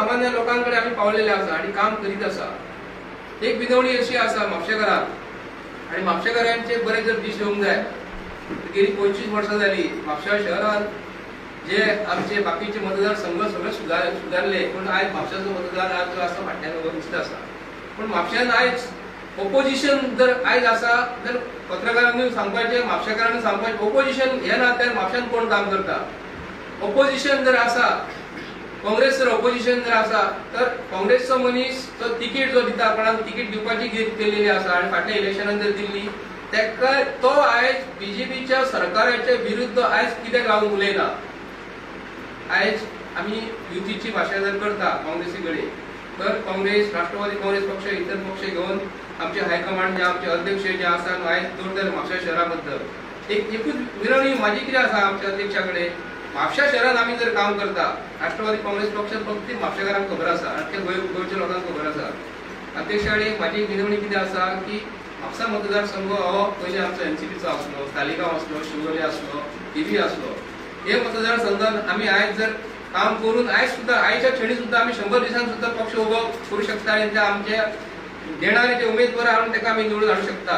सर्वसामान्य लोकां कडेन आमी पावलेले आसा आनी काम करीत आसा. एक विनवणी अशी आसा म्हापशेकारांक आनी म्हापशेकारांचे बरे जर दीस येवंक जाय गेली 25 वर्सां जाली म्हापशा शहरान जे आमचे बाकीचे मतदार संघ सगळे सुदारले, पूण आयज म्हापशाचो मतदार आज जो आसा फाटल्यान उबो दिसता आसा. पूण म्हापश्यान आयज ओपोजिशन जर आयज आसा तर पत्रकारांनी सांगपाचें, म्हापशेकारांनी सांगपाचें, ओपोजिशन हे ना तर म्हापश्यान कोण काम करता? ओपोजिशन जर आसा, काँग्रेस जर ओपोजिशन जर आसा तर काँग्रेसचो मनीस जो तिकीट जो दिता, कोणाक तिकीट दिवपाची केल्लेली आसा आनी फाटल्या इलेक्शनान जर दिल्ली ताका तो आयज बीजेपीच्या सरकाराच्या विरुद्ध आयज कित्याक लागून उलयना? आयज आमी युतीची भाशा जर करता काँग्रेसी कडेन तर काँग्रेस, राष्ट्रवादी काँग्रेस पक्ष, इतर पक्ष घेवन आमचे हायकमांड जे आमचे अध्यक्ष जे आसा आयज दवरतले म्हापशा शहरा बद्दल एक एकूच विनवणी म्हाजी कितें आसा आमच्या अध्यक्षा कडेन, म्हापशा शहरान आमी जर काम करता राष्ट्रवादी काँग्रेस पक्ष फक्त म्हापशेकारांक खबर आसा, आख्या गोंयच्या लोकांक खबर आसा. अध्यक्षा कडेन म्हाजी विनवणी कितें आसा की म्हापसा मतदारसंघ हो पयलीं आमचो एनसीपीचो आसलो, तालिगांव आसलो, शिवोले आसलो, थिवी आसलो. हे मतदारसंघान आमी आयज जर काम करून आयज सुद्दां आयच्या क्षणी सुद्दां आमी 100 दिसांत सुद्दां पक्ष उबो करूं शकता आनी ते आमचे देणारे जे उमेदवार हाडून ताका आमी निवडून हाडूं शकता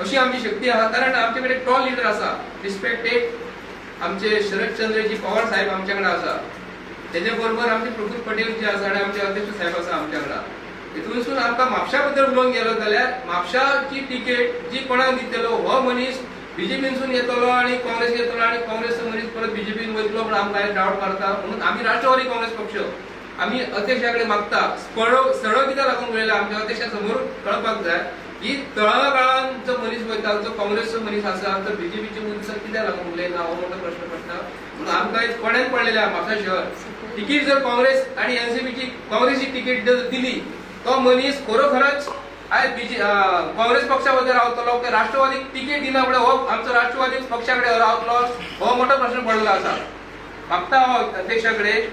अशी आमची शक्ती आसा. कारण आमचे कडेन टॉल लिडर आसा, रिस्पेक्टेड आमचे शरदचंद्रजी पवार साहेब आमच्या कडेन आसा, तेजे बरोबर आमचे प्रफुल्ल पटेल जे आसा आनी आमचे अध्यक्ष साहेब आसा आमच्या कडेन. हितूनसून आमकां म्हापशा बद्दल उलोवंक गेलो जाल्यार म्हापशाची तिकेट जी कोणाक दितलो हो मनीस बीजेपीनसून येतलो आनी काँग्रेस येतलो आनी काँग्रेसचो मनीस परत बीजेपीन वयतलो म्हूण आमकां आयज डावट मारता. म्हणून आमी राष्ट्रवादी काँग्रेस पक्ष आमी अध्यक्षा कडेन मागता सरळ कित्याक लागून उलयला आमच्या अध्यक्षा समोर कळपाक जाय की तळागाळान जो मनीस वयता जो काँग्रेसचो मनीस आसा तो बीजेपीचे मनीस कित्याक लागून उलयना हो मोठो प्रश्न पडटा. म्हणून आमकां आयज कोण्यान पडलेलें आहा म्हापसा शहर तिकीट जर काँग्रेस आनी एनसीपीची काँग्रेसी तिकीट जर दिली तो मनीस खरोखरच आयज बीजे काँग्रेस पक्षा बद्दल रावतलो की राष्ट्रवादी तिकीट दिना फुडें हो आमचो राष्ट्रवादी पक्षा कडेन रावतलो हो मोठो प्रश्न पडलेलो आसा. मागता हांव अध्यक्षा कडेन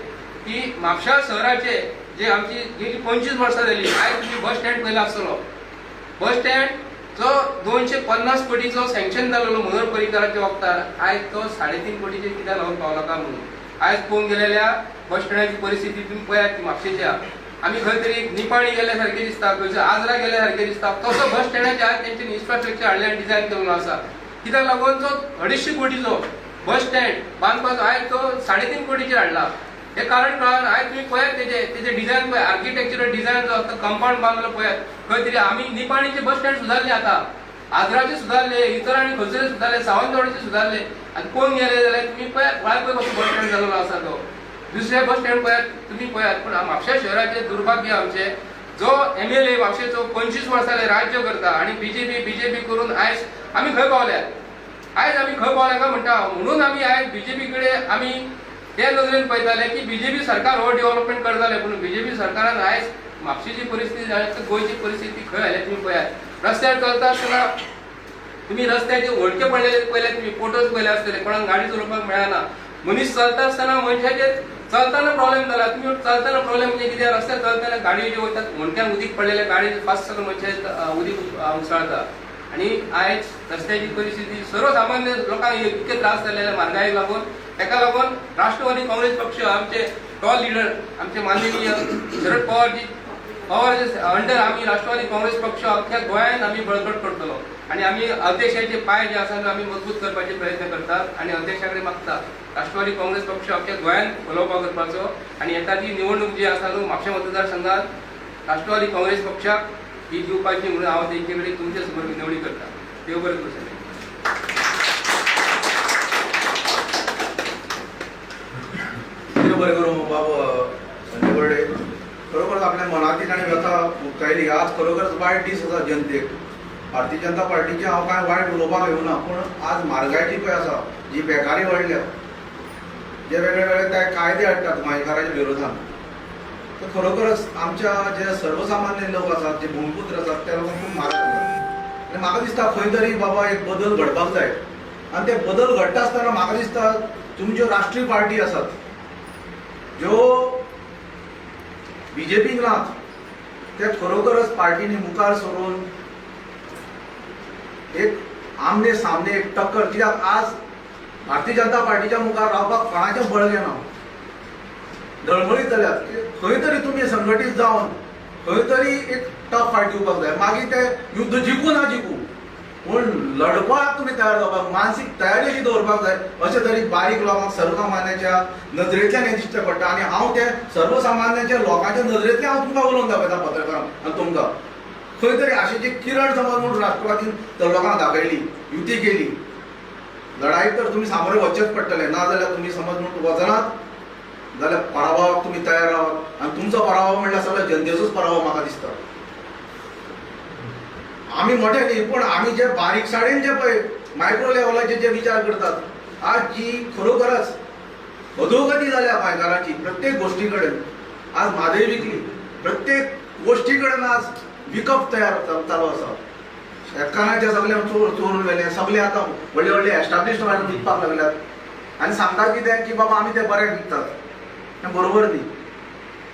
की म्हापशा शहराचे जे आमची गेली 25 वर्सां जाली आयज तुमी बस स्टँड पळयला आसतलो, बस स्टँड जो 250 कोटीचो सँक्शन जालेलो मनोहर पर्रीकराच्या वखतार आयज तो 3.5 कोटीचेर कित्याक लागून पावला काय म्हणून आयज पळोवंक गेलेल्या बस स्टँडाची परिस्थिती तुमी पळयात ती म्हापशेच्या आमी खंय तरी निपाणी गेल्या सारकें दिसता, खंयसर आजरा गेल्या सारकें दिसता, तसो बस स्टँडाचे आयज तेंच्यांनी इन्फ्रास्ट्रक्चर हाडलें आनी डिझायन केल्लो आसा. कित्याक लागून जो 250 कोटीचो बस स्टँड बांदपाचो आयज तो 3.5 कोटीचेर हाडला. हे कारण कळना. आयज तुमी पळयात तेजे डिझायन पळयात, आर्किटेक्चरल डिझायन जो आसता कंपाउंड बांदलो पळयात, खंय तरी आमी निपाणीचे बस स्टँड सुदारले, आतां आजराचे सुदारले, इतर आनी खंयसर सुदारले, सावंतवाडीचे सुदारले. आनी पळोवंक गेले जाल्यार तुमी पळयात वाळपय कसो बस स्टँड जाल्लो आसा तो, दुसरे बस स्टँड पळयात तुमी पळयात. पूण म्हापशा शहराचें दुर्भाग्य आमचें जो एमएलए म्हापशेचो 25 वर्सां राज्य करता आनी बीजेपी बीजेपी करून आयज आमी खंय पावल्यात, आयज आमी खंय पावल्या काय म्हणटा. म्हणून आमी आयज बीजेपी कडेन आमी ते नदरेन पळयताले की बीजेपी सरकार हो डेव्हलपमेंट करताले, पूण बीजेपी सरकारान आयज म्हापशेची परिस्थिती आनी गोंयची परिस्थिती खंय आयल्या तुमी पळयात. रस्त्यार चलता आसतना तुमी रस्त्याचे होडके पडलेले पळयल्यात, तुमी फोटोज पळयले आसतले, कोणाक गाडी चलोवपाक मेळना, मनीस चलता आसतना मनशाचेर चलतना प्रॉब्लेम जाला. तुमी चलतना प्रॉब्लेम म्हणजे कितें, रस्त्यार चलतना गाडयो ज्यो वयतात होणक्यांक उदीक पडलेले गाडी फास्ट सगळें मनशाचे उदीक उसळता. आनी आयज रस्त्याची परिस्थिती सर्वसामान्य लोकांक इतके त्रास जाल्ले म्हारगायेक लागून, ताका लागून राष्ट्रवादी काँग्रेस पक्ष आमचे टॉल लिडर आमचे माननीय शरद पवारजी पवार अंडर आमी राष्ट्रवादी काँग्रेस पक्ष अख्ख्या गोंयांत आमी बळकट करतलो आनी आमी अध्यक्षाचे पांय जे आसा आमी मजबूत करपाचे प्रयत्न करतात आनी अध्यक्षा कडेन मागता राष्ट्रवादी काँग्रेस पक्ष अख्ख्या गोंयांत फलोवपा करपाचो आनी येता ती निवडणूक जी आसा न्हू म्हापशें मतदारसंघात राष्ट्रवादी काँग्रेस पक्षाक ही दिवपाची म्हणून हांव तेंचे कडेन तुमचे समोर विनवणी करता. देव बरें करूं सगळ्यांक. देव बरें करूं बाब संजय बर्डे. खरोखरच आपल्या मनांतली ताणें व्यथा उक्तायली. आज खरोखरच वायट दीस आसा जनतेक. भारतीय जनता पार्टीचें हांव कांय वायट उलोवपाक येवना, पूण आज म्हारगाय जी पळय आसा, जी बेकारी वाडल्या, जे वेगळे वेगळे काय कायदे हाडटात गोंयकाराच्या विरोधान, तर खरोखरच आमच्या जे सर्वसामान्य लोक आसात, जे भूमिपुत्र आसात, त्या लोकांक खूब म्हारग जाता. आनी म्हाका दिसता खंय तरी बाबा एक बदल घडपाक जाय. आनी ते बदल घडटा आसतना म्हाका दिसता तुमी ज्यो राष्ट्रीय पार्टी आसात, ज्यो बीजेपीक नात, ते खरोखरच पार्टींनी मुखार सरून एक आमने सामने एक टक्कर, कित्याक आज भारतीय जनता पार्टीच्या मुखार रावपाक कोणाचें बळगें ना. डळमळीत जाल्यात की खंय तरी तुमी संघटीत जावन खंय तरी एक टफ फायट दिवपाक जाय. मागीर ते युद्ध जिखू ना जिखू, पूण लढपाक तुमी तयार जावपाक, मानसीक तयारी अशी दवरपाक जाय. अशें तरी बारीक लोकांक सर्वसामान्याच्या नदरेंतल्यान हें दिश्टी पडटा आनी हांव ते सर्वसामान्याच्या लोकांच्या नदरेंतल्यान हांव तुमकां उलोवन दाखयता पत्रकारांक आनी तुमकां खंय तरी आशेची किरण समज म्हूण राष्ट्रवादीन तर लोकांक दाखयली, युती केली. लढाई तर तुमी सामोरे वचचेच पडटलें, ना जाल्यार तुमी समज म्हूण वचनात जाल्यार पराभवाक तुमी तयार रावात आनी तुमचो पराभव म्हणल्यार सगळ्या जनतेचोच पराभव म्हाका दिसता. आमी मोठे न्ही, पूण आमी जे बारीकसाणेन जे पळय मायक्रो लेवलाचे जे विचार करतात, आज जी खरोखरच अधोगती जाल्या गोंयकारांची प्रत्येक गोश्टी कडेन. आज म्हादय विकली, प्रत्येक गोश्टी कडेन आज विकप तयार चालू आसा. शेतकारांचे सगळे चोरून व्हेले, सगळे आतां व्हडले व्हडले एस्टाब्लिश्ड विकपाक लागल्यात आनी सांगता कितें की बाबा आमी ते बरे विकतात. हें बरोबर न्ही.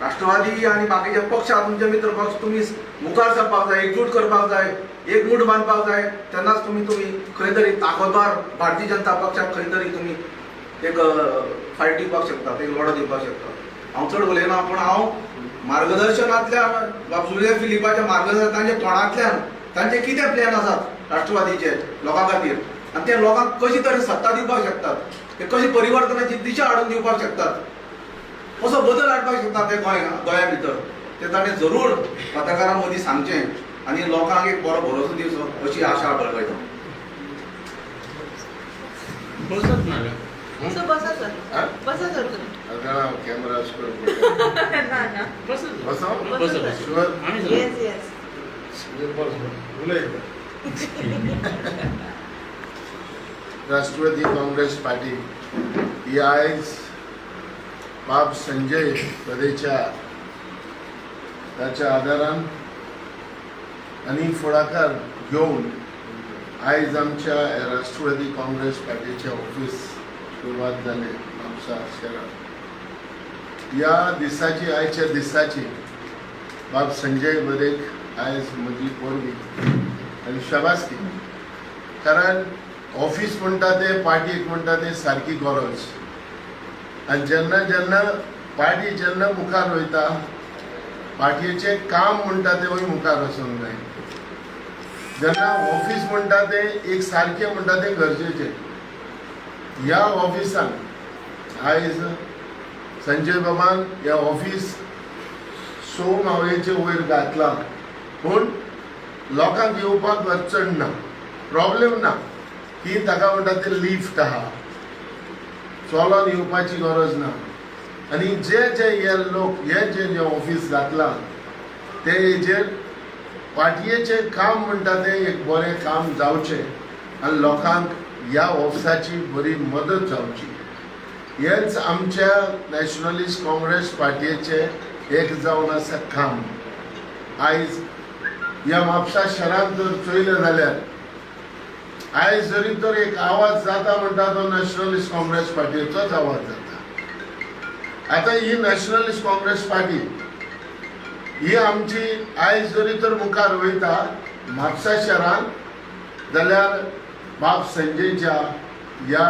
राष्ट्रवादी आनी बाकीचे पक्ष तुमचे मित्र पक्ष तुमी मुखार सरपाक जाय, एकजूट करपाक जाय, एकमूठ बांदपाक जाय. तेन्नाच तुमी तुमी खंय तरी ताकदवार भारतीय जनता पक्षाक खंय तरी तुमी एक फायट दिवपाक शकतात, एक लढो दिवपाक शकतात. हांव चड उलयना, पूण हांव मार्गदर्शनांतल्यान बाब जुलियर फिलिपाच्या मार्गदर्शन, तांच्या तोंडांतल्यान तांचे कितें प्लॅन आसात राष्ट्रवादीचे लोकां खातीर आनी ते लोकांक कशी तरेन सत्ता दिवपाक शकतात, ते कशी परिवर्तनाची दिशा हाडून दिवपाक शकतात, कसो बदल हाडपाक शकतात ते गोंया भितर, ते ताणें जरूर पत्रकारां मदीं सांगचें आनी लोकांक एक बरो भरोसो दिवचो अशी आशा बाळगायता. बसत ना सो बसा सर, बसा सर तुम्ही. कॅमेरा ना ना, बसत बसो? बसत. शुअर? आमी येस येस. उलय. राष्ट्रवादी काँग्रेस पार्टी ही आयज बाब संजय बर्डेच्या ताच्या आदारान आनी फुडाकार घेवन आयज आमच्या राष्ट्रवादी काँग्रेस पार्टीचे ऑफिस सुरवात जालें म्हापसा शहरात. ह्या दिसाची, आयच्या दिसाची बाब संजय बरेक आयज म्हजी परबी आनी शाबासकी, कारण ऑफिस म्हणटा ते पार्टीक म्हणटा ते सारकी गरज. आनी जेन्ना जेन्ना पार्टी जेन्ना मुखार वयता, पार्टीचें काम म्हणटा तेंवूय मुखार वचूंक जाय. जेन्ना ऑफिस म्हणटा तें एक सारकें म्हणटा तें गरजेचें. ह्या ऑफिसान आयज संजय बाबान ह्या ऑफिस 6 मावळेचे वयर घातलां, पूण लोकांक येवपाक अडचण ना, प्रॉब्लेम ना की ताका म्हणटा ते लिफ्ट आहा, चलोन येवपाची गरज ना. आनी जे जे हे लोक हे जे जे ऑफिस घातलां ते हेजेर पार्टयेचें काम म्हणटा तें एक बरें काम जावचें आनी लोकांक ह्या ऑफिसाची बरी मदत जावची, हेंच आमच्या नॅशनलिस्ट काँग्रेस पार्टयेचें एक जावन आसा काम. आयज ह्या म्हापसा शहरांत जर चोयलें जाल्यार आयज जरी तर एक आवाज जाता म्हणटा तो नॅशनलिस्ट काँग्रेस पार्टयेचोच आवाज जाता. आतां ही नॅशनलिस्ट काँग्रेस पार्टी ही आमची आयज जरी तर मुखार वयता म्हापसा शहरांत जाल्यार बाब संजयच्या ह्या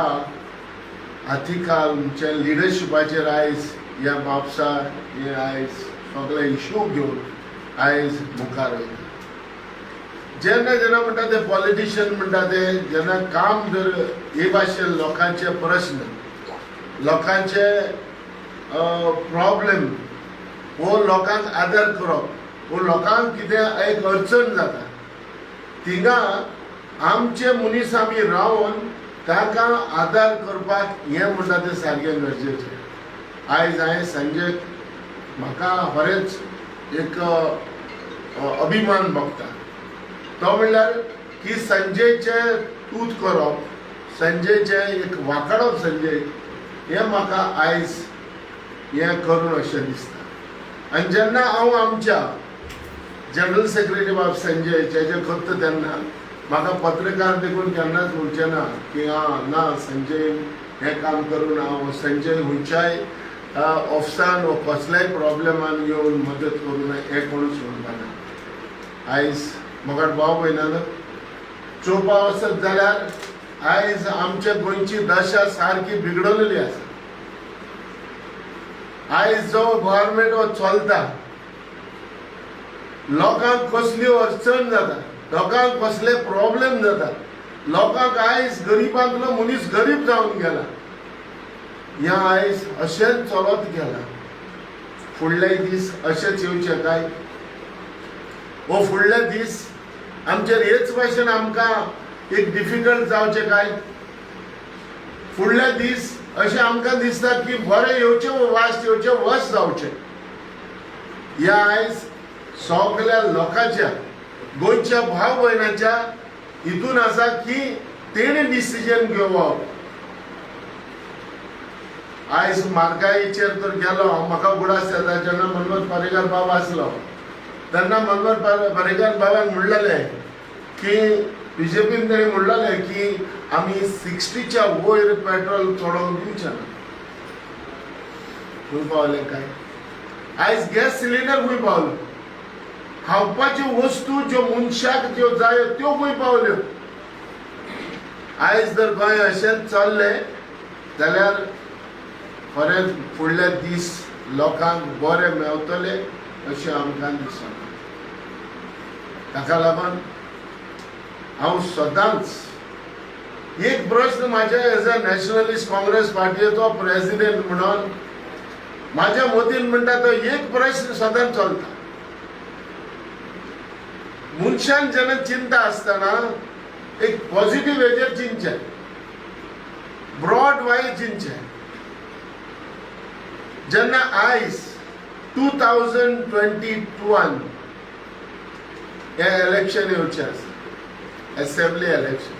हातीखालच्या लिडरशिपाचेर आयज ह्या म्हापसा हे आयज सगळे इशू घेवन आयज मुखार वयता. जेन्ना जेन्ना म्हणटा ते पॉलिटिशियन म्हणटा ते जेन्ना काम जर हे भाशेन लोकांचे प्रश्न, लोकांचे प्रॉब्लेम हो लोकांक आदार करप वो लोकांक कितें एक अडचण जाता, थिंगा आमचे मनीस आमी रावन तांकां आदार करपाक हें म्हणटा तें सारकें गरजेचें. आयज हांवें संजय म्हाका बरेंच एक अभिमान भोगता, तो म्हणल्यार की संजयचें तूत करप, संजयचें एक वांकडप, संजय हें म्हाका आयज हें करून अशें दिसता. आनी जेन्ना हांव आमच्या जनरल सेक्रेटरी बाब संजय जें करता तेन्ना म्हाका पत्रकार देखून केन्नाच म्हणचें ना की आं ना संजय हें काम करूं ना, संजय खंयच्याय ऑफिसान वो कसल्याय प्रॉब्लेमान येवन मदत करूं ना, हें कोणूच म्हणपाना. आयज म्हाका भाव भयणां चोवपा वचत जाल्यार आयज आमच्या गोंयची दशा सारकी बिगडलेली आसा. आयज जो गव्हर्मेंट हो चलता लोकांक कसली अडचण जाता, लोकांक कसले प्रॉब्लेम जाता, लोकांक आयज गरिबांतलो मनीस गरीब जावन गेला, ह्या आयज अशेंच चलत गेला. फुडले दीस अशेंच येवचे काय? हो फुडले दीस आमचेर हेच भाशेन आमकां एक डिफिकल्ट जावचें काय? फुडले दीस अशें आमकां दिसता की बरें येवचें वास येवचें वस जावचें. ह्या आयज सगल्या लोकांच्या गोंयच्या भाव भयणाच्या हितून आसा की तेणी डिसिजन घेवप. आयज म्हारगायेचेर तर गेलो हांव, म्हाका उगडास येता जेन्ना मनोहर पर्रीकर बाब आसलो तेन्ना मनोहर पर्रीकर बाबान म्हणलेलें की बीजेपीन तेणी म्हणलेलें की आमी 60च्या वयर पेट्रोल चडोवंक दिवचे ना. खंय पावलें काय? आयज गॅस सिलिंडर खंय पावलो? खावपाच्यो वस्तू ज्यो मनशाक ज्यो जायो त्यो खंय पावल्यो? आयज जर गोंय अशेंच चल्लें जाल्यार खरेंच फुडले दीस लोकांक बरे मेवतले अशें आमकां दिसना. ताका लागून हांव सदांच एक प्रश्न म्हाज्या एज अ नॅशनलिस्ट काँग्रेस पार्टीचो प्रेसिडेंट म्हणून म्हाज्या मतीन म्हणटा तो एक प्रश्न सदांच चलता. मनशान जेन्ना चिंता आसतना एक पॉझिटीव हेजेर चिंतचें, ब्रॉड वायज चिंतचें. जेन्ना आयज 2022 हें इलेक्शन येवचें आसा, एसेंब्ली इलेक्शन,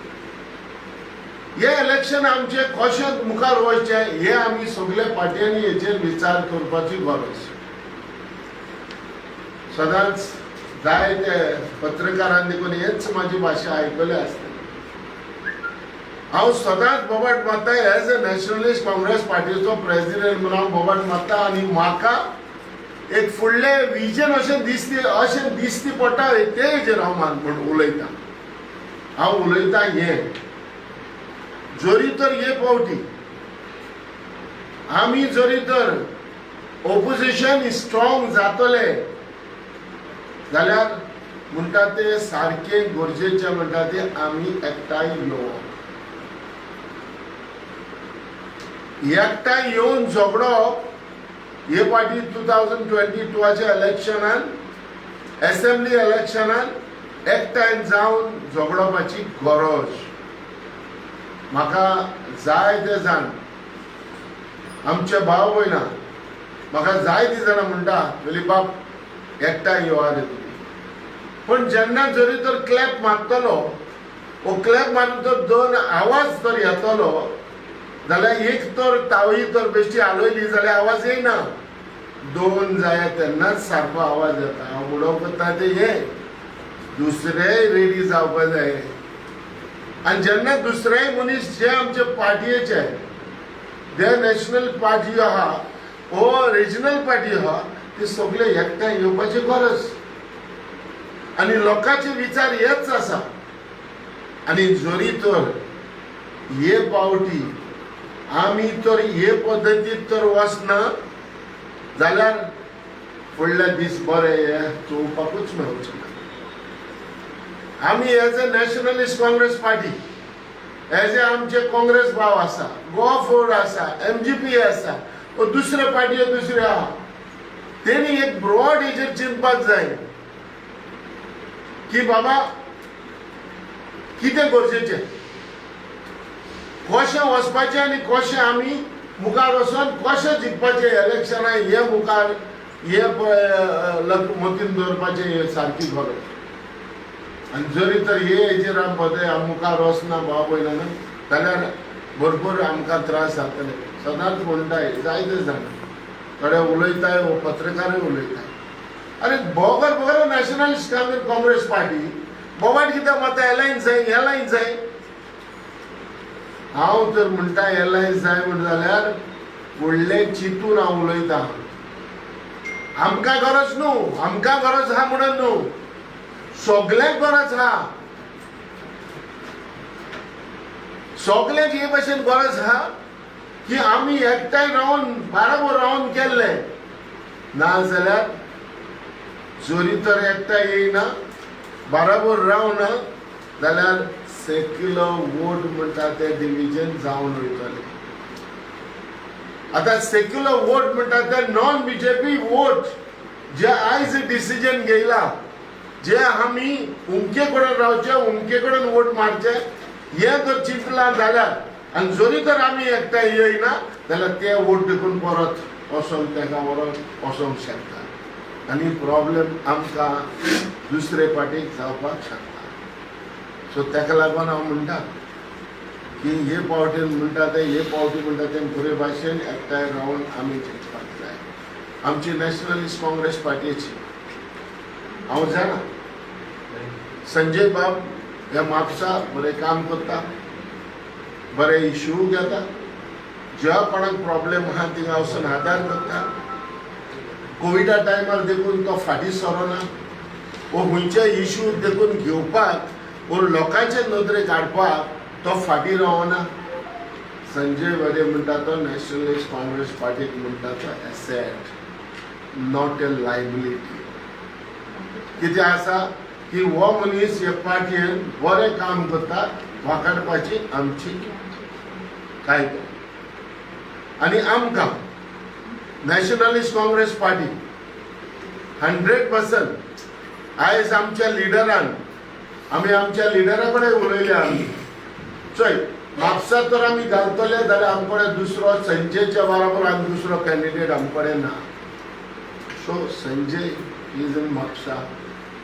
हे इलेक्शन आमचें कशें मुखार वचचें हें आमी सगल्या पार्ट्यांनी हेचेर विचार करपाची गरज. सदांच जायते पत्रकारांनी देखून हेच म्हाजी भाशा आयकल्या आसतली. हांव सदांच बोबाट मारता एज अ नॅशनलिस्ट काँग्रेस पार्टीचो प्रेसिडेंट म्हणून हांव बोबाट मारता आनी म्हाका एक फुडलें विजन अशें दिसती अशें दिसती पडटा ते हेजेर हांव म्हण उलयतां. हांव उलयतां हें जरी तर हे फावटी आमी जरी तर ओपोजिशन स्ट्रॉंग जातले जाल्यार म्हणटा ते सारकें गरजेचें म्हणटा ते आमी एकठांय येवप. एकठांय येवन झगडप हे फावटी 2022 इलेक्शनान एसेंब्ली इलेक्शनान एकठांय जावन झगडपाची गरज. म्हाका जायते जाण आमचे भाव भयणां म्हाका जायतीं जाणां म्हणटा वेली बाब एकठांय येवा रे तुमी. पूण जेन्ना जरी तर क्लॅप मारतलो वो क्लॅप मारून तर दोन आवाज तर येतलो जाल्यार एक तर तावळी तर बेश्टी हालयली जाल्यार आवाज येयना, दोन जाय तेन्नाच सारको आवाज येता. हांव उलोवप करता तें हें दुसरेय रेडी जावपा जाय. आनी जेन्ना दुसरेय मनीस जे आमचे पार्टयेचे जे नॅशनल पार्टी आहा वो रिजनल पार्टी आहा ते सगळे एकठांय येवपाची गरज. आनी लोकांचे विचार हेच आसा. आनी जरी तर हे पावटी आमी तर हे पद्दतीत तर वचना जाल्यार फुडले दीस बरे हे चोवपाकूच मेळचे ना. आमी as a nationalist Congress party as a आमचे काँग्रेस भाव आसा, गोवा फोर्ड आसा, MGP आसा, वो दुसरे पार्टी दुसरे आहा, तेणी एक ब्रॉड हेजेर चिंतपाक जाय की बाबा कितें गरजेचें, कशें वचपाचें आनी कशें आमी मुखार वचोन कशें जिखपाचें इलेक्शनां हे मुखार हे मतीन दवरपाचें हे सारकी गरज. आनी जरी तर हे हेजेर आमी पळय आमी मुखार वचना भाव भयणां जाल्यार भरपूर आमकां त्रास जातले. सदांच म्हणटाय जायते जाण थोडे उलयताय वो पत्रकारय उलयताय, अरे बगर बगर नॅशनलिस्ट काँग्रेस पार्टी बोबाट कित्याक मारता, एलायन्स जाय एलायन्स जाय. हांव जर म्हणटा एलायन्स जाय म्हण जाल्यार फुडलें चिंतून हांव उलयतां. आमकां गरज न्हू, आमकां गरज आहा म्हणून न्हू, सगल्यांक गरज आहा, सगल्यांक हे भशेन गरज आहा. की आमी एकठांय रावन बाराबर रावन केल्ले. ना जाल्यार जरी तर एकठांय येयना, बाराबर रावना जाल्यार सेक्युलर वोट म्हणटा ते डिविजन जावन वयतले. आतां सेक्युलर वोट म्हणटा ते नॉन बीजेपी वोट जे आयज डिसिजन घेयला, जे आमी उमके कडेन रावचे, उमके कडेन वोट मारचे हे जर चिंतलां जाल्यार आनी जरी तर आमी एकठांय येयना जाल्यार ते वोट देखून परत वचोंक ताका व्हरोन वचोंक शकता आनी प्रॉब्लेम आमकां दुसरे पार्टीक जावपाक शकता. सो ताका लागून हांव म्हणटा की हे पावटीन म्हणटा ते हे पावटी म्हणटा ते बरे भाशेन एकठांय रावन आमी जिखपाक जाय. आमची नॅशनलिस्ट काँग्रेस पार्टीची हांव जाणा संजय बाब ह्या म्हापसा बरें काम करता, बरे इशू घेता, ज्या कोणाक प्रॉब्लेम आहा थिंगा वचून आदार करता. कोविडा टायमार देखून तो फाटीं सरना वो खंयचे इशू देखून घेवपाक वो लोकांचे नदरेक हाडपाक तो फाटीं रावना. संजय बडे म्हणटा तो नॅशनलिस्ट काँग्रेस पार्टीक म्हणटा तो एसेट, not a liability. कितें आसा की हो मनीस हे पार्टयेन बरें काम करता, वाखाणपाची आमची कायदो. आनी आमकां नॅशनलिस्ट काँग्रेस पार्टी 100% आयज आमच्या लिडरान, आमी आमच्या लिडरा कडेन उलयले. आमी चोय म्हापसा तर आमी घालतले जाल्यार आमचे कडेन दुसरो संजयच्या बरोबर आनी दुसरो कॅन्डिडेट आमचे कडेन ना. So Sanjay is in Mapusa,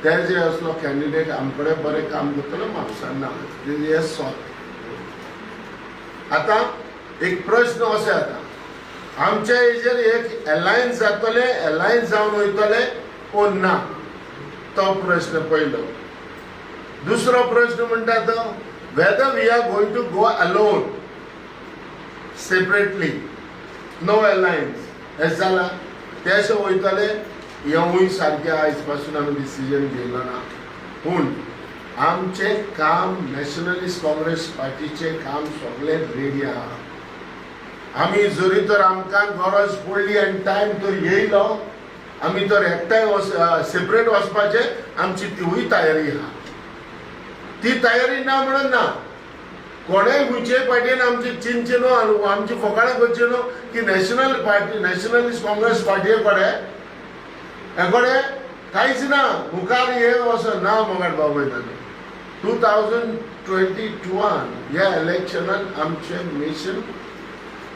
ते जे असलो कॅन्डिडेट आमचे कडेन बरें काम करतलो म्हापसा ना, हे सॉल्व. आतां एक प्रश्न असो येता, आमच्या हेजेर एक एलायन्स जातले, एलायन्स जावन वयतले ओ ना, तो प्रश्न पयलो. दुसरो प्रश्न म्हणटा तो whether we are going to go alone separately, no alliance, हें जालां तेशें वयतले हेंवूय सारकें आयज पासून आमी डिसिजन घेयलो ना. पूण आमचें काम नॅशनलिस्ट काँग्रेस पार्टीचें काम सगळें रेडी आहा. आमी जरी तर आमकां गरज पडली आनी टायम तर येयलो आमी तर एकठांय वच सेपरेट वचपाचें आमची तिवूय तयारी आहा. ती तयारी ना म्हणून ना, कोणेय खंयचेय पार्टीन आमची चिंतचें न्हू आनी आमची फकाणां करची न्हू की नॅशनल पार्टी नॅशनलिस्ट काँग्रेस पार्टीये कडेन हे कडेन कांयच ना, मुखार हे वचो ना. मगड बाबय 2022 ह्या इलेक्शनान आमचें मिशन,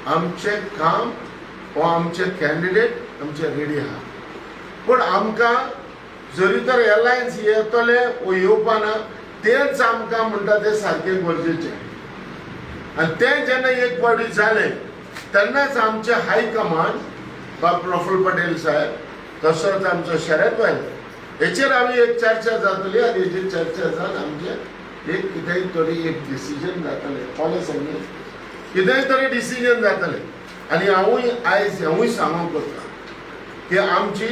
आमचें काम वो आमचे कॅन्डिडेट आमचे रेडी आहा. पूण आमकां जरी तर एलायन्स येतले वो येवपा ना तेंच आमकां म्हणटा तें सारकें गरजेचें. आनी तें जेन्ना एक फावटी जालें तेन्नाच आमचें हायकमांड बाब प्रफुल्ल पटेल साहेब तसोच आमचो शरद भाई हेचेर आमी एक चर्चा जातली आनी हेचेर चर्चा जावन आमचें एक कितेंय तरी एक डिसिजन जातलें. कोणें सांगलें कितेंय तरी डिसिजन जातलें. आनी हांवूय आयज हेंवूय सांगूंक कोत्ता की आमची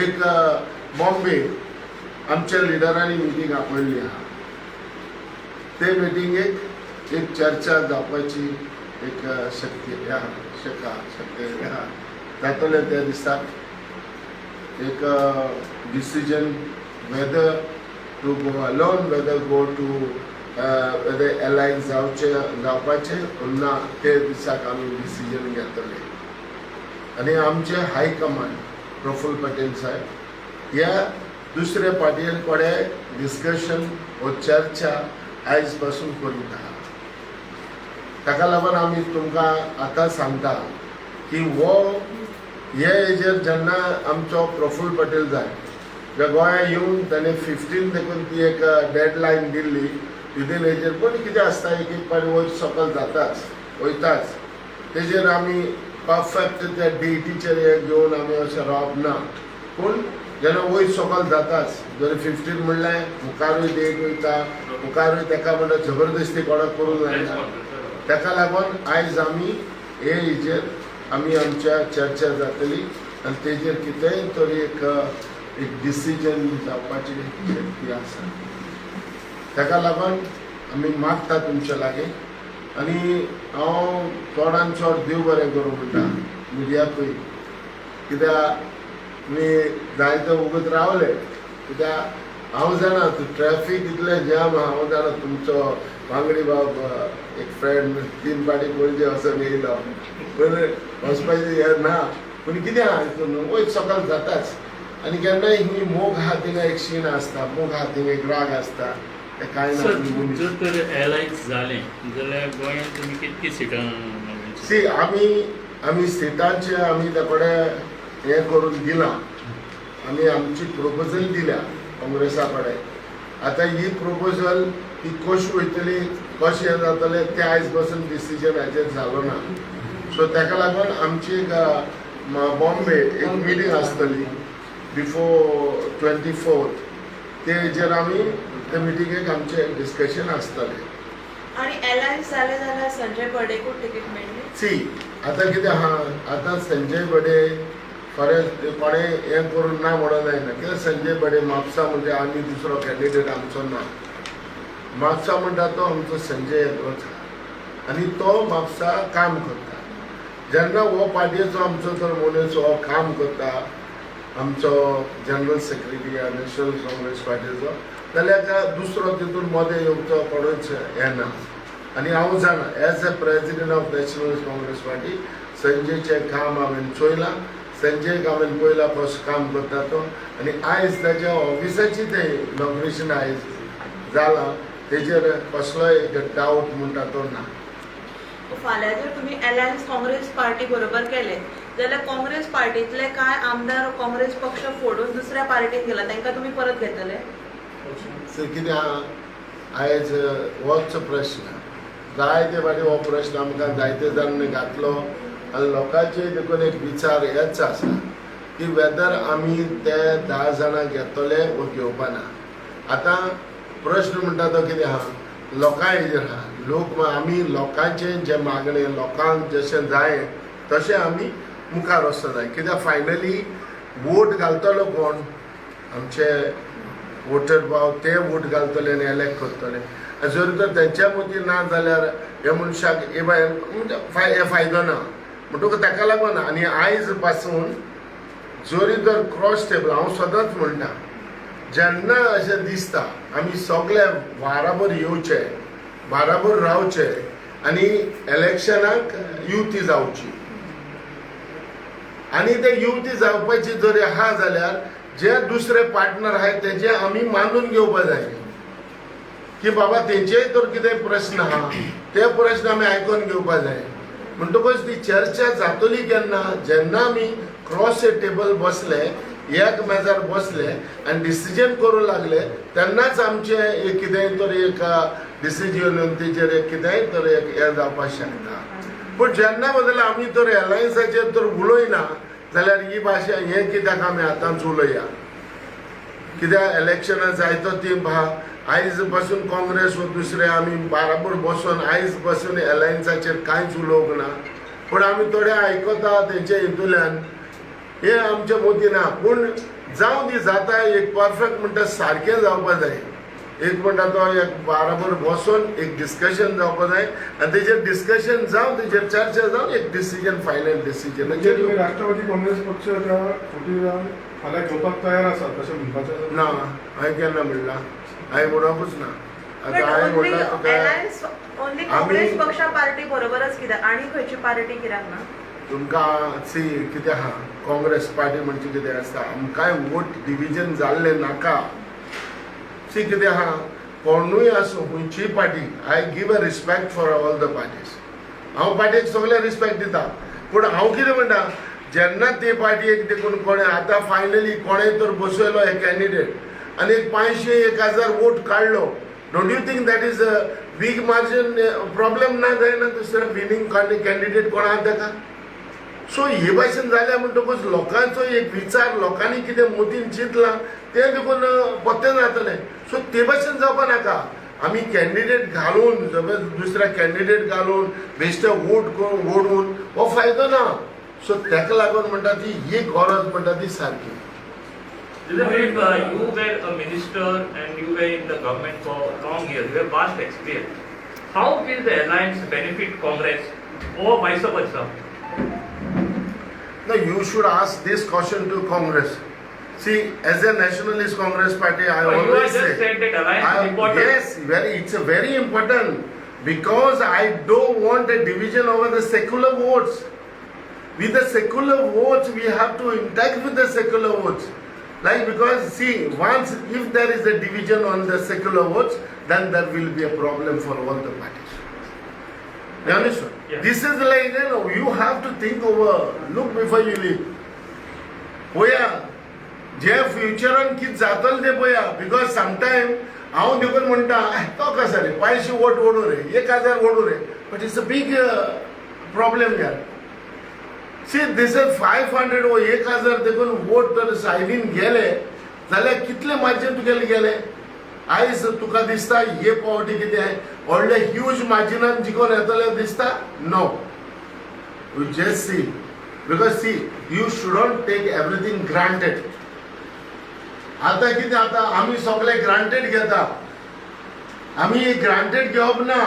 एक बॉम्बे आमच्या लिडरांनी मिटींग आपयल्ली आहा. ते मिटिंगेक एक चर्चा जावपाची एक शक्य शका शक्य जातलें. त्या दिसाक एक decision whether to go alone, whether go to whether alliance जावचें जावपाचें ना, ते दिसाक आमी डिसिजन घेतले. आनी आमचे हायकमांड प्रफुल्ल पटेल साहेब ह्या दुसऱ्या पार्टyen कडेन डिस्कशन वो चर्चा आयज पासून करीत आहा. ताका लागून आमी तुमकां आतां सांगता की हो हे हेजेर जेन्ना आमचो प्रफुल्ल पटेल जाय ज्या गोंया येवन ताणें 15 देखून ती एक डेडलायन दिल्ली विदीन हेजेर. पूण कितें आसता एक एक पावटी वयर सकल जाताच वयताच, तेजेर आमी परफेक्ट त्या डेटीचेर हे घेवन आमी अशें रावप ना. पूण जेन्ना वयर सकल जाताच, जरी 15 म्हणल्यार मुखारूय डेट वयता, मुखारूय ताका म्हणल्यार जबरदस्ती कोणाक करूंक जायना. ताका लागून आयज आमी हे हेजेर आमी आमच्या चर्चा जातली आनी तेजेर कितेंय तरी एक एक डिसिजन जावपाची शक्ती आसा. ताका लागून आमी मागता तुमच्या लागीं आनी हांव चडान चड देव बरें करूं म्हणटा मिडियाकूय, कित्याक तुमी जायते वगत रावले, कित्याक हांव जाणा ट्रॅफीक इतलें जाम, हांव जाणा तुमचो वांगडी बाब एक फ्रेंड 3 फाटी पणजे वचोन येयलो, पूण वचपाचें हें ना, पूण कितें आहा हितून वयर सकाळ जाताच. आनी केन्नाय ही मोग आहा थिंगा एक शीण आसता, मोग आहा थिंगा एक राग आसता, तें कांय ना. जर तर एलायन्स जालें जाल्यार गोंयांत तुमी कितकी सिटां? सी आमी आमी सिटांचे आमी त्या कडेन हें करून दिलां, आमी आमची प्रोपोजल दिल्या काँग्रेसा कडेन. आतां ही प्रोपोजल ही कशी वयतली कशें हें जातलें तें आयज बसून डिसिजन हाचेर जालो ना. सो ताका लागून आमची एक बॉम्बे एक मिटींग आसतली बिफोर 24, तेजेर आमी ते मिटिंगेक आमचें डिस्कशन आसतलें. आनी एलायन्स जालें जाल्यार संजय बर्डेकूच तिकीट मेळ्ळी? सी आतां कितें आहा, आतां संजय बर्डे खरेंच कोणें हें करून ना म्हणून जायना, कित्याक संजय बर्डे म्हापसा म्हणजे आनी दुसरो कॅन्डिडेट आमचो ना. म्हापसा म्हणटा तो आमचो संजय एकलोच आहा आनी तो म्हापसा काम करता. जेन्ना हो पार्टीचो आमचो तर मनीस हो काम करता, आमचो जनरल सेक्रेटरी नॅशनल काँग्रेस पार्टीचो, जाल्यार दुसरो तितून मदें येवचो कोणूच येना. आनी हांव जाणा as a president of National Congress Party संजयचें काम हांवें चोयलां, संजयक हांवें पळयलां कसो काम करता तो, आनी आयज ताच्या ऑफिसाची तें इनॉग्रेशन आयज जालां, तेजेर कसलोय एक डावट म्हणटा तो ना. फाल्यां जर तुमी एलायन्स काँग्रेस पार्टी बरोबर केले जाल्यार काँग्रेस पार्टींतले कांय आमदार काँग्रेस पक्ष फोडून दुसऱ्या पार्टीन गेला, तांकां तुमी परत घेतले? कितें आहा आयज होच प्रश्न जायते फाटी हो प्रश्न आमकां जायते जाणांनी घातलो आनी लोकांचे देखून एक विचार हेच आसा की वेदर आमी ते 10 जाणां घेतले वो घेवपा ना. आतां प्रश्न म्हणटा तो कितें आहा, लोकां हेजेर आहा, लोक आमी लोकांचें जें मागणें लोकांक जशें जाय तशें आमी मुखार वचूंक जाय. कित्याक फायनली वोट घालतलो कोण, आमचे वोटर भाव ते वोट घालतले आनी एलेक्ट करतले. जर तर तेंच्या मतीं ना जाल्यार ह्या मनशाक हे बाय म्हणजे हे फायदो ना, म्हणटकूच ताका लागून आनी आयज पासून जरी तर क्रॉस टेबल हांव सदांच म्हणटा, जेन्ना अशें दिसता आमी सगळे बाराबर येवचे, बाराबर रावचे आनी इलेक्शनाक युती जावची, आनी ते युती जावपाची जरी आहा जाल्यार जे दुसरे पार्टनर आहाय तेजे आमी मानून घेवपा जाय की बाबा तेंचेय तर कितें प्रश्न आहा ते प्रश्न आमी आयकून घेवपा जाय. म्हणटकूच ती चर्चा जातली केन्ना, जेन्ना आमी क्रॉस ए टेबल बसले, एक मेजार बसले आनी डिसिजन करूं लागले तेन्नाच आमचें एक कितेंय तर एक डिसिजन तेजेर एक कितेंय तर एक हें जावपाक शकता. पूण जेन्ना बदल आमी तर एलायन्साचेर तर उलयना जाल्यार ही भाशा हें कित्याक आमी आतांच उलया, कित्याक इलेक्शनां जायतो तेंप आहा. आयज पासून काँग्रेस वो दुसरे आमी बाराबर बसून आयज पासून एलायन्साचेर कांयच उलोवंक ना, पूण आमी थोडे आयकता तेंच्या हितूंतल्यान हें आमच्या मतीं ना. पूण जावं दी जाता एक परफेक्ट म्हणटा सारकें जावपा जाय, एक म्हणटा तो एक बाराबर बसून एक डिस्कशन जावपा जाय आनी तेजेर डिस्कशन जावन तेजेर चर्चा जावन एक डिसिजन फायनल डिसिजन. म्हणजे तुमी राष्ट्रवादी काँग्रेस पक्ष त्या फुटी फाल्यां घेवपाक तयार आसा तशें म्हणपाचें ना? हांवें केन्ना म्हणलां, हांवें म्हणपूच ना. आतां हांवें म्हणलां तुका ओन्ली काँग्रेस पक्षा पार्टी बरोबरच कित्याक आनी खंयची पार्टी कित्याक ना? तुमकां सी कितें आहा, काँग्रेस पार्टी म्हणजे कितें आसता, आमकांय वोट डिविजन जाल्लें नाका. सी कितें आहा, कोणूय आसूं खंयचीय party, I give a respect for all the parties, हांव पार्टीक सगळें रिस्पेक्ट दिता. पूण हांव कितें म्हणटा, जेन्ना ते पार्टीक देखून कोणें आतां फायनली कोणें तर बसयलो एक कॅन्डिडेट आनी एक 500 1000 वोट काडलो, don't you think that is a big margin problem ना जायना दुसऱ्या विनींग कॅन्डिडेट कोण आहा ताका? सो हे भाशेन जालें म्हणटकूच लोकांचो एक विचार, लोकांनी कितें मतीन चिंतलां तें देखून पत्तें जातलें. सो ते भाशेन जावपा नाका, आमी कॅन्डिडेट घालून दुसऱ्या कॅन्डिडेट घालून बेश्टे वोट ओडून हो फायदो ना. सो ताका लागून म्हणटा ती ही गरज म्हणटा ती सारकी. You were a minister and you were in the government for long years. You have vast experience. How will the alliance benefit Congress or vice versa? No, you should ask this question to Congress. See, as a Nationalist Congress Party, I You always just say said that alliance is important. Yes, very. It's a very important because I don't want a division over the secular votes. With the secular votes, we have to interact with the secular votes. Like, because see, once if there is a division on the secular votes, then there will be a problem for all the parties. You understand? Yeah. This is like, you have to think over, look before you leap. पळया जे फ्युचरान कितें जातलें तें पळया, because sometime हांव देखून म्हणटा, तो कसो रे, 500 वोट ओडू रे, 1000 ओडू रे, but it's a big problem यार. See, this is 500 वो 1000 देखून वोट तर सायडीन गेले जाल्यार कितले मार्जीन तुगेले गेले. आयज तुका दिसता हे पावटी कितें व्हडले ह्यूज मार्जिनान जिखोन येतले दिसता. No, you just see, because see, you shouldn't take everything granted. आतां कितें, आतां आमी सगळे ग्रांटेड घेता. आमी ग्रांटेड घेवप ना.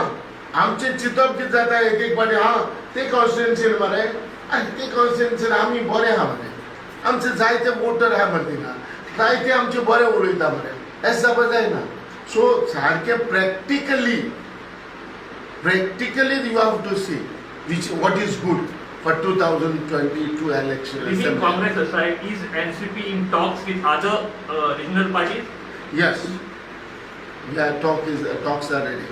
आमचें चिंतप कितें जाता, एक एक फावटी, हा, ते कॉन्स्टिट्युएन्सीन मरे, ते कॉन्स्टिट्युएन्सीन आमी बरे आहा मरे, आमचे जायते वोटर आहा मरे, थिंगा जायते आमचे बरे उलयता मरे, हें जावपा जायना. सो सारकें practically you have to see which what is good for 2022 election. Leaving Congress aside, is NCP in talks with other regional parties? Yes, we are talks are ready.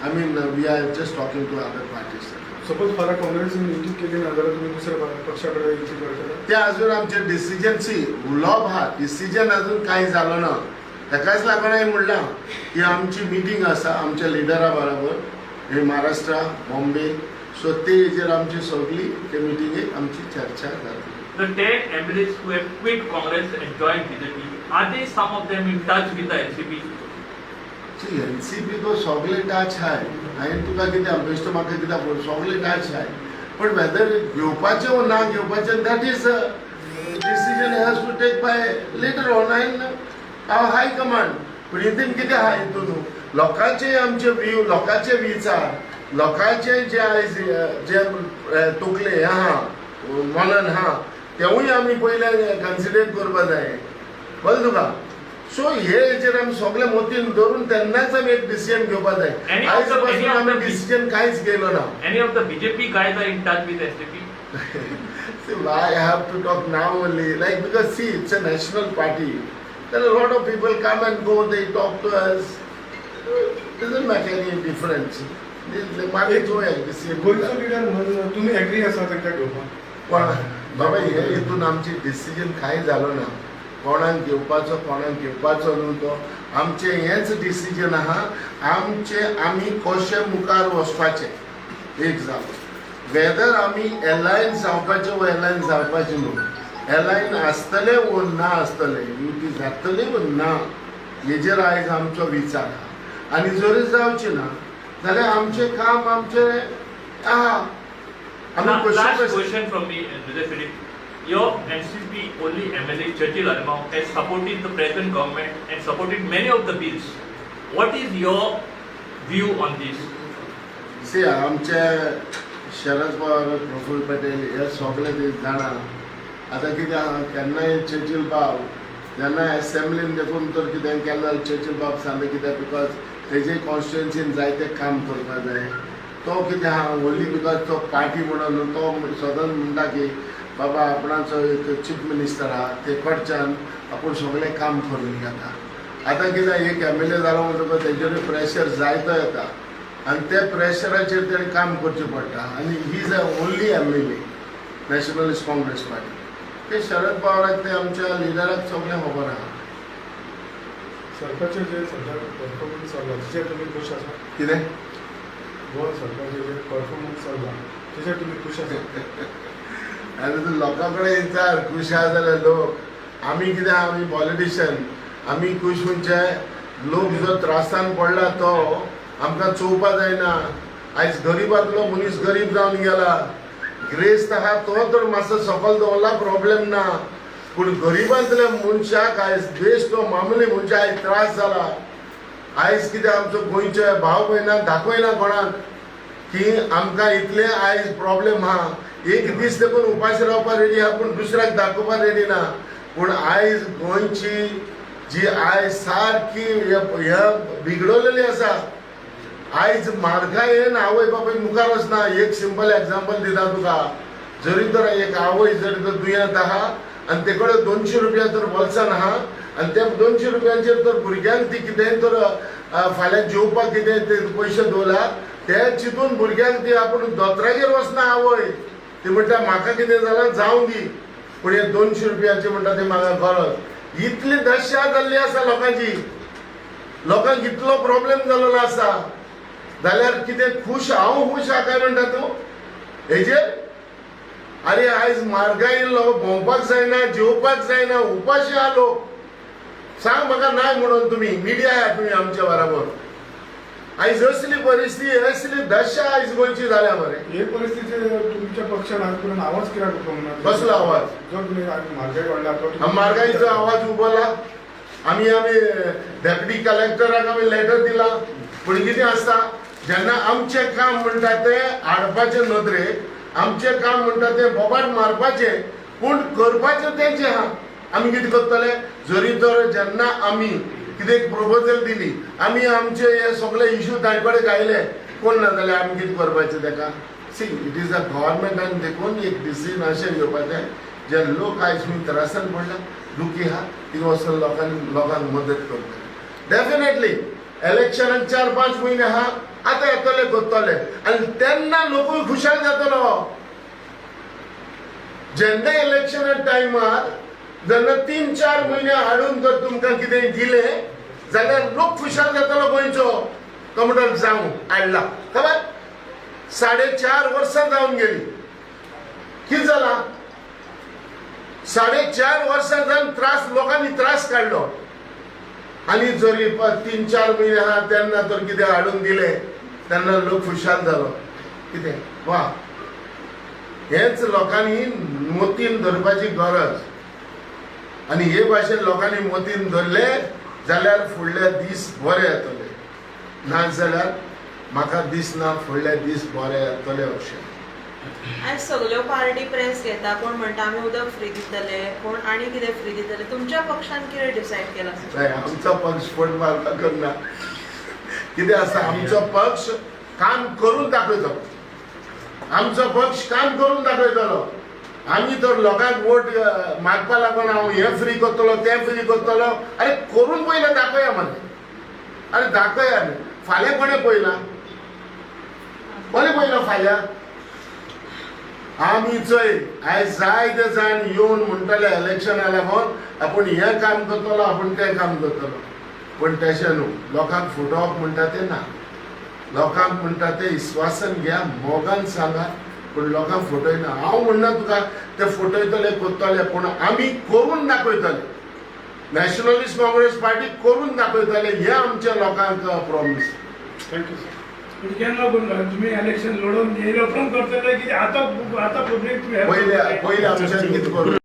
I mean, we are just talking to other parties. Suppose फाल्यां काँग्रेसीन युती केली ना जाल्यार तुमी दुसऱ्या पक्षा कडेन युती करतले? ते अजून आमचे डिसिजन, सी, उलोवप आहा, डिसिजन अजून कांय जालो ना. ताकाच लागून हांवें म्हणलां की आमची मिटींग आसा आमच्या लिडरा बराबर हे महाराष्ट्रा, बॉम्बे, सो ते हेजेर आमची सगळी ते मिटिंगेक आमची चर्चा जातली. The 10 MLAs who have quit Congress and joined BJP, are they, some of them, in touch with the NCP? NCP तो सगळे टच आहाय. हांवें तुका कितें बेश्टो म्हाका कित्याक, सगळे टच आहाय, पण वेदर घेवपाचें वो ना घेवपाचें, that is decision has to take by later on and our high command. पूण हितून कितें आहा, हितून लोकांचे आमचे व्यू, लोकांचे विचार, लोकांचे जे आयज जे तकले आहा, मनान आहा, तेवूय आमी पयले कन्सिडर करपा जाय. कळ्ळें तुका? सो हे हेजेर आमी सगळे मतीन धरून तेन्नाच आमी एक डिसिजन घेवपा जाय. आयज पासून आमी डिसिजन कांयच घेयलो ना. Any of the BJP guys are in touch with NCP? See, why I have to talk now only? Like, because see, it's a national party. There are a lot of people come and go, they talk to us. Doesn't make any difference. मागीर चोया decision. गोंयचो leader म्हणून तुमी agree आसा तांकां घेवपाक? पण बाबा, हे हितून आमची डिसिजन कांय जालो ना, कोणाक घेवपाचो, कोणाक घेवपाचो न्हू. तो आमचें हेंच डिसिजन आहा, आमचे आमी कशें मुखार वचपाचें एक जावं, वेदर आमी एलायन्स जावपाचें वो एलायन्स जावपाचें न्हू, एलायन आसतलें वो ना आसतलें, युती जातली वो ना, हेजेर आयज आमचो विचार आहा. आनी जरी जावचें ना जाल्यार आमचें काम आमचें आहा. आमी Last question from me, Jose Philip. Your NCP only MLA Churchill Alemao has supported the present government and supported many of the bills. What is your view on this? See, आमचे शरद पवार, प्रफुल्ल पटेल हे सगळे ते जाणा. आतां कितें आहा, केन्नाय चर्चिल बाब जेन्ना एसेंब्लीन देखून तर कितें केलें जाल्यार चर्चिल बाब सांगलें कित्याक, because तेजे कॉन्स्टिट्युएन्सीन जायते काम करपा जाय. तो कितें आहा, ओनली because तो पार्टी म्हणून न्हू, तो सदांच म्हणटा की बाबा आपणाचो एक चीफ मिनिस्टर आहा, ते कडच्यान आपूण सगळें काम करून घेता. आतां कितें, एक एमएलए जालो म्हणटकच तेजेरूय प्रेशर जायतो येता आनी त्या प्रेशराचेर तेणें काम करचें पडटा. आनी he is a only MLA, Nationalist Congress Party. ते शरद पवाराक, ते आमच्या लिडराक सगळें खबर आहा. सरकारचे जे सध्या परफॉर्मन्स चल्ला तेचेर तुमी खूश आसा? कितें? गोवा सरकारचे जे परफॉर्मन्स चल्ला तेचेर तुमी खूश आसा? आनी तूं लोकां कडेन विचार खूश आहा जाल्यार लोक. आमी कितें, आमी पॉलिटिशियन, आमी खूश म्हणजे लोक जो त्रासान पडला तो आमकां चोवपा जायना. आयज गरीबांतलो मनीस गरीब जावन गेला. गिरेस्त आहा तो तर मातसो सकयल दवरला, प्रॉब्लेम ना, पूण गरिबांतल्या मनशाक आयज बेश्टो मामुली मनशाक आयज त्रास जाला. आयज कितें आमचो गोंयचे भाव भयणाक दाखयना कोणाक की आमकां इतले आयज प्रॉब्लेम आहा. एक दीस देखून उपाशी रावपाक रेडी आहा, पूण दुसऱ्याक दाखोवपाक रेडी ना. पूण आयज गोंयची जी आयज सारकी हे बिगडवलेली आसा. आयज म्हारगायेन आवय बापूय मुखार वचना. एक सिंपल एग्जाम्पल दिता तुका, जरी तर एक आवय जरी तर दुयेंत आहा आनी ते कडेन 200 रुपया तर बोल्सान आहा आनी त्या 200 रुपयांचेर तर भुरग्यांक ती कितेंय तर फाल्यां जेवपाक कितें ते पयशे दवरला, ते चिंतून भुरग्यांक ती आपूण दोतोरागेर वचना आवय. ती म्हणटा म्हाका कितें जालां जावं दी, पूण हे 200 रुपयाचे म्हणटा ते म्हाका गरज. इतली दशा जाल्ली आसा लोकांची, लोकांक इतलो प्रॉब्लेम जाल्लो आसा. जाल्यार कितें खूश हांव खूश आहा काय म्हणटा तूं हेजेर? अरे आयज म्हारगाय लोक भोंवपाक जायना, जेवपाक जायना, उपाशी आहा लोक. सांग म्हाका नाय म्हणून तुमी मिडिया आहा तुमी आमच्या बराबर. आयज असली परिस्थिती, असली दशा आयज गोंयची जाल्या मरे. हे परिस्थिती तुमच्या पक्षान आज पर्यंत आवाज कित्याक उठोवंक ना? कसलो आवाज? जो तुमी म्हारगाय वाडल्या, म्हारगायेचो आवाज उबला. आमी आमी डेप्युटी कलेक्टराक आमी लेटर दिला. पूण कितें आसता, जेन्ना आमचें काम म्हणटा तें हाडपाचें नदरेक, आमचें काम म्हणटा तें बोबाट मारपाचें, पूण करपाचें तेंचें आहा. आमी कितें करतले? जरी तर जेन्ना आमी कितें प्रपोजल दिली, आमी आमचे हे सगळे इशू तांचे कडेन घायले, कोण ना जाल्यार आमी कितें करपाचें तेका? See, it is a गव्हर्मेंटान देखून एक डिसिजन अशें घेवपाचें जे लोक आयज खंय त्रासान पडला, दुखी आहा, थिंगा वचून लोकांनी लोकांक मदत करतले. डेफिनेटली इलेक्शनाक 4-5 म्हयने आहा, आतां येतले करतले आनी तेन्ना लोकूय खुशाल जातलो. जेन्ना इलेक्शना टायमार जेन्ना 3-4 म्हयने हाडून जर तुमकां कितें दिलें जाल्यार लोक खुशाल जातलो गोंयचो. तो म्हणटा जावं हाडला. खबर 4.5 वर्सां जावन गेली, कितें जालां? 4.5 वर्सां जावन त्रास लोकांनी त्रास काडलो. आनी जरी 3-4 म्हयने आहा तेन्ना तर कितें हाडून दिलें तेन्ना लोक खुशाल जालो. कितें वा, हेच लोकांनी मोतीन धरपाची गरज. आनी हे भाशेन लोकांनी मोतीन धरले जाल्यार फुडले दीस बरे येतले, ना जाल्यार म्हाका दिसना फुडले दीस बरे येतले अशें. आयज सगल्यो पार्टी प्रेस घेता, कोण म्हणटा आमी उदक फ्री दितले, कोण आनी कितें फ्री दितले. तुमच्या पक्षान कितें डिसायड केलां? आमचो पक्ष फट मारपाक करना. कितें आसा, आमचो पक्ष काम करून दाखयतलो. आमचो पक्ष काम करून दाखयतलो. आमी तर लोकांक वोट मागपा लागून हांव हें फ्री करतलो तें फ्री करतलो, अरे करून पयलें दाखया मरे. अरे दाखया न्ही, फाल्यां कोणें पळयलां? कोणें पळयलां फाल्यां? आमी चोय आयज जायते जाण येवन म्हणटले इलेक्शना लागून आपूण हें काम करतलो, आपूण तें काम करतलो. पूण तशें न्हू, लोकांक फटोवप म्हणटा तें ना. लोकांक म्हणटा तें विस्वासान घ्या, मोगान सांगा, पूण लोकांक फटयना. हांव म्हणना तुका ते फटयतले करतले, पूण आमी करून दाखयतले. नॅशनलिस्ट काँग्रेस पार्टी करून दाखयतले हें आमच्या लोकांक promise. Thank you sir. केन्ना तुमी इलेक्शन लढोवन येयले उपरांत करतले की आतां आतां पब्लीक पयले पयले आमच्यान कितें करूं.